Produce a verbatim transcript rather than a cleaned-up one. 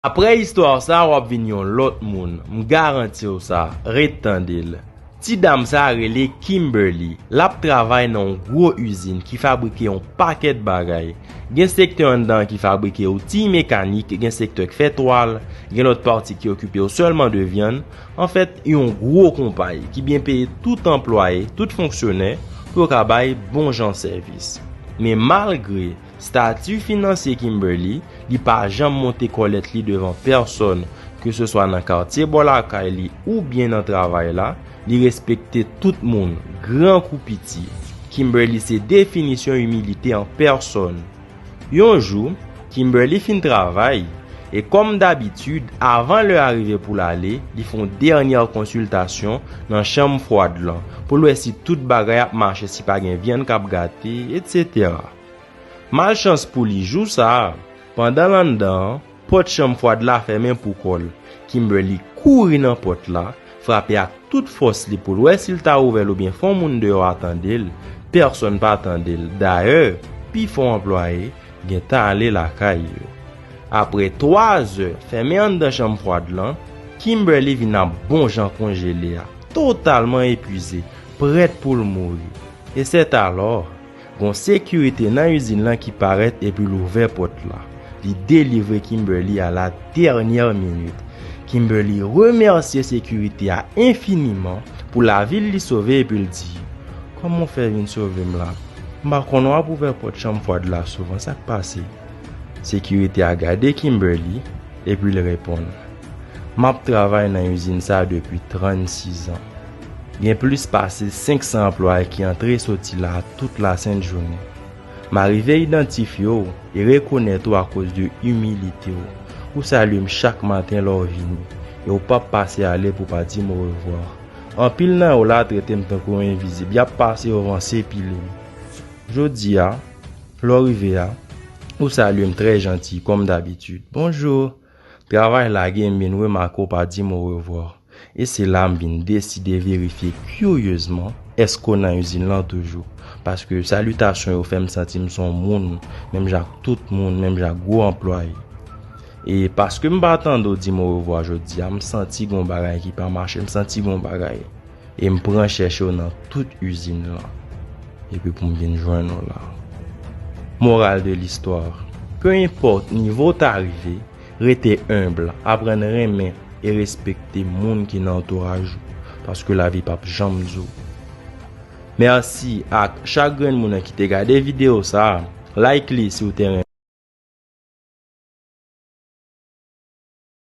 Aprè istwa sa, w ap vin yon lòt moun. M garanti w sa. Ret tande l. Ti dam sa rele Kimberly. L ap travay nan yon gwo izin ki fabrike yon pakèt bagay. Gen sektè anndan an ki fabrike outil mekanik, gen sektè k fè twal, gen lòt pati ki okipe yo sèlman de vyann. Anfèt, yon gwo konpayi ki byen peye tout anplwaye, tout fonksyonè, pou yo ka bay bon jan sèvis. Men malgre stati finansye Kimberly, li pa janm monte kòlèt li devan pèsonn, ke se swa nan katye bò lakay li oubyen nan travay la, li respekte tout moun, gran kou piti. Kimberly se definisyon imilite an pèsonn. Yon jou, Kimberly fin travay, e kòm dabitid, avan lè a rive pou l ale, li fè yon dènyè konsiltasyon nan chanm fwad lan, pou l wè si tout bagay ap mache, si pa gen vyann k ap gate, etsetera. Malchans pou li, jou sa a, pandan l anndan an, pòt chanm fwad la fèmen pou kò l. Kimberly kouri nan pòt la, frape ak tout fòs li pou l wè si l ta ouvè l oubyen fè yon moun deyò a tande l. Pèsonn pa tande l. Dayè, pifò anplwaye gentan ale lakay yo. Aprè twa zè fèmen anndan chanm fwad lan, Kimberly vin ap bon jan konjele a, totalman epwize, prèt pou l mouri. E sètalò, gon sekirite nan izin lan ki parèt epi l ouvè pòt la. Li delivre Kimberly a la dènyè minit. Kimberly remèsye sekirite a enfiniman pou lavi l li sove epi l di, "Kòman w fè vin sove m la? M pa konn w ap ouvè pòt chanm fwad la souvan, sa k pase?" Sekirite a gade Kimberly epi l reponn, "M ap travay nan izin sa a depi trannsis an. Gen plis pase senk san anplwaye ki antre soti la tout lasent jounen. M a rive idantifye w e rekonèt ou akoz de imilite w. Ou salye m chak maten lè w vini, e w p ap pase ale pou w pa di m orevwa. Anpil nan yo la trete m tankou yon envizib, y ap pase yo vanse pile m. Jodi a, lè w rive a, ou salye m trè janti, kòm dabitid. Bonjou. Travay lage m, m vin remake w pa di m orevwa. E se la m vin deside verifye kiryezman èske w nan izin lan toujou. Paske salitasyon yo fè m santi m se yon moun, menm jan ak tout moun, menm jan ak gwo anplwaye. E paske m pa tande w di m orevwa jodi a, m santi gon bagay ki pa mache, m santi gon bagay. E m pran chèche w nan tout izin lan. Epi pou m vin jwenn ou la." Moral de l'histoire, peu importe nivo w ta rive, rete enb, aprann renmen e respekte moun ki nan antouraj ou, paske lavi p ap janm di w. Mèsi ak chak grenn moun ki te gade videyo sa a. Like li si w te renmen.